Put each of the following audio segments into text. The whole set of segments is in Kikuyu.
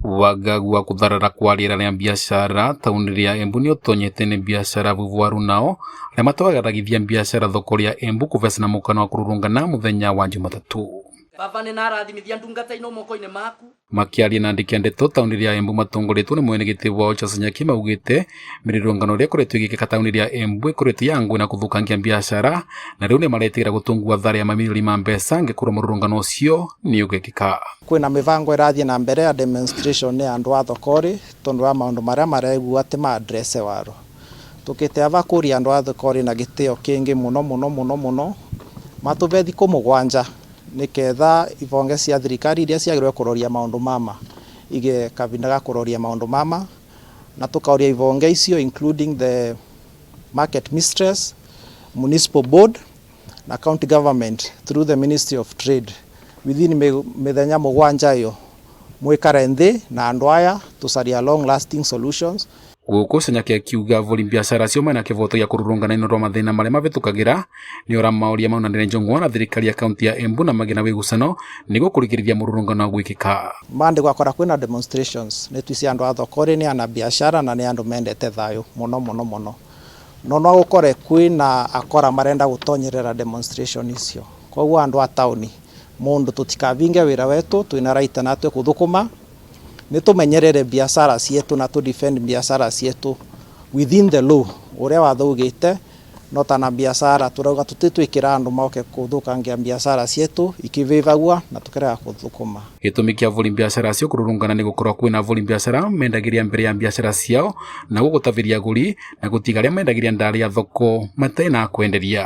Wagagu wa kutharara kwa rĩera rĩa biacara tauni rĩa Embu nĩ ũtonyete nĩ biacara vuvuaru nao arĩa matwagaragithia biacara thoko rĩa Embu kuvesana mũkana wa kũrũrũngana mũthenya wa Jumatatũ. Baba nĩ narathimithia ndungata ino moko-inĩ maku. Makiaria na andĩki a ndeto tauni rĩa Embu matongoretwo nĩ mwene gĩtĩ wao Charles Nyaki maugĩte mĩrũrũngano ĩrĩa ĩkoretwo ĩgĩkĩka tauni rĩa Embu ĩkoretwo ya ngũĩ na kũthũkangia biacara na rĩu nĩ maretigĩra gũtungwo athara ya mamirioni ma mbeca angĩkorwo mũrũrũngano ũcio nĩ ũgekĩka. Kwĩna mĩbango ĩrathiĩ na mbere ya demonstration nĩ andũ a thokori tondu wa maundu maria maraigua ati ma address waro tukite ava kuria andu a thokori na gitio kingi muno muno muno muno matuve thiku mugwanja niketha ivonge cia thirikari iria ciagĩrĩirwo kuroria maundu mama ige kavinda ga kuroria maundu mama na tukauria ivonge icio including the market mistress, municipal board na county government through the Ministry of Trade within mithenya mugwanja iyo mwikare nthi na andu aya tucaria long lasting solutions. Gũkũ Sanyake akiuga avũri biacara acio mena kĩvoto gĩa kũrũrũngana nĩ ũndũ wa mathĩna marĩa mavĩtũkagĩra nĩ ũra maũria maunanĩre njũng'wa na thirikari ya kaunti ya Embu na magĩe na wĩgucano nĩguo kũrigĩrĩria mũrũrũngano gwĩkĩka. Mande gwakora kwina demonstrations nĩ twici andu a thokori ni ana biashara na ni andu mendete thayo muno muno muno no no gukore kwina akora marenda gutonyerera demonstration icio koguo andu a tauni mundu tutikavinge wira wetu twina right natwe kuthukuma ni tumenyerere biashara cietu na tu defend biashara cietu within the law uria watho ugite no tana biashara turauga tutitwikira andu moke kuthukangia biashara cietu ikivivagua na tukirega kuthukuma. Gĩtũmi kĩa avũri biacara acio kũrũrũngana nĩ gũkorwo kwĩna avũri biacara mendagĩria mbere ya biacara ciao na gũgũtavĩria agũri na gũtiga arĩa mendagĩria ndari ya thoko matarĩ na kwenderia.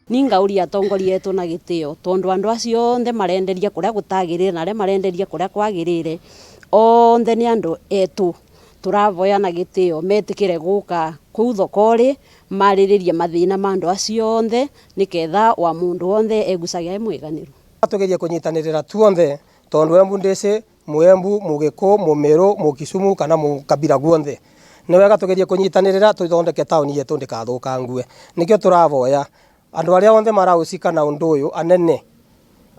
Ningauria atongoria etu na gitio tondu andu acio onthe marenderia kuria gutagirire na aria marenderia kuria kwagirire onthe ni andu etu turavoya na gitio metikire guka kuu thokori mariririe mathina ma andu acio onthe niketha wa mundu wonthe egucagia e mwiganiru. Tugerie kunyitanirira tuonthe tondu Embu ndisi muembu mugiku mumiru mukisumu kana mukabira guonthe ni wega tugerie kunyitanirira tuthondeke tauni yetu ndikathũkangue nikio turavoya andu aria onthe marahusika na undu uyu anene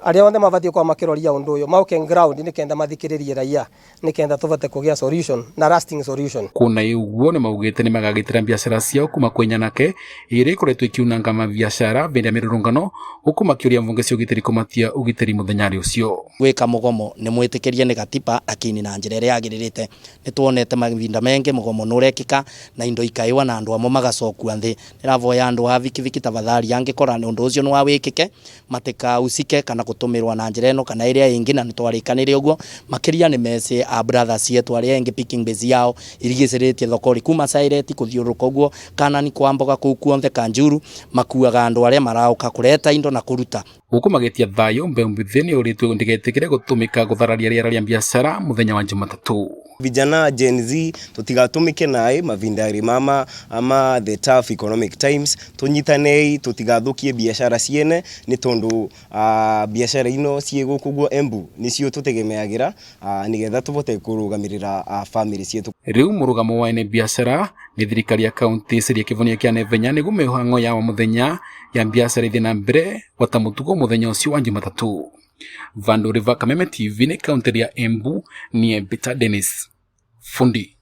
aria onthe mabatie kwa makiroria undu uyu mauke ground nikenda mathikiririe raia nikenda tuvate kugia solution na lasting solution. Kuna uguo ni maugite ni magagitira biacara ciao kuma kwĩ nyanake iria ikoretwo ikiunanga mabiacara bindi ya mirurungano huku makiuria mbunge cia ugitiri kumatia ugitiri muthenyari ucio. Gwika mugomo ni mwitikirie ni gatiba lakini na njira iria yagirite ni tuonete mavinda mengi mugomo nurekika na indo ikaiwa na andu amwe magacokua nthi. Niravoya andu a vikiviki tafadhali angikora ni undu ucio ni wa wikike matikausike kana gutumirwa na njira ino kana iria ingi na nitwarikanire uguo makiria ni meci a brothers cietu aria engi picking base yao irigiciritie thokori kuma Saireti kuthiururuka uguo kana ni kwa mboga kuu kuonthe Kanjuru makuaga andu aria marauka kureta indo na kuruta. Guku magitia thayo mbeu mbithi ni uritwe ndigetikire gutumika guthararia riera ria biacara muthenya wa Jumatatu. Vijana Gen Z tutigatumike nae mavindari mama ama the tough economic times tunyitanei tutigathukie biashara ciene ni tondu biashara ino cie guku guo Embu nicio tutegemeagira nigetha tuvote kurugamirira family cietu. Riu murugamo wa ene biashara ni thirikari ya kaunti ciria kivonia kia nevenya niguo mihango ya muthenya ya biashara ithie na mbere gwata mutugo muthenya ucio wa Jumatatu. Vandu River, Kameme TV ni kaunti ya Embu ni Peter Dennis Fundi.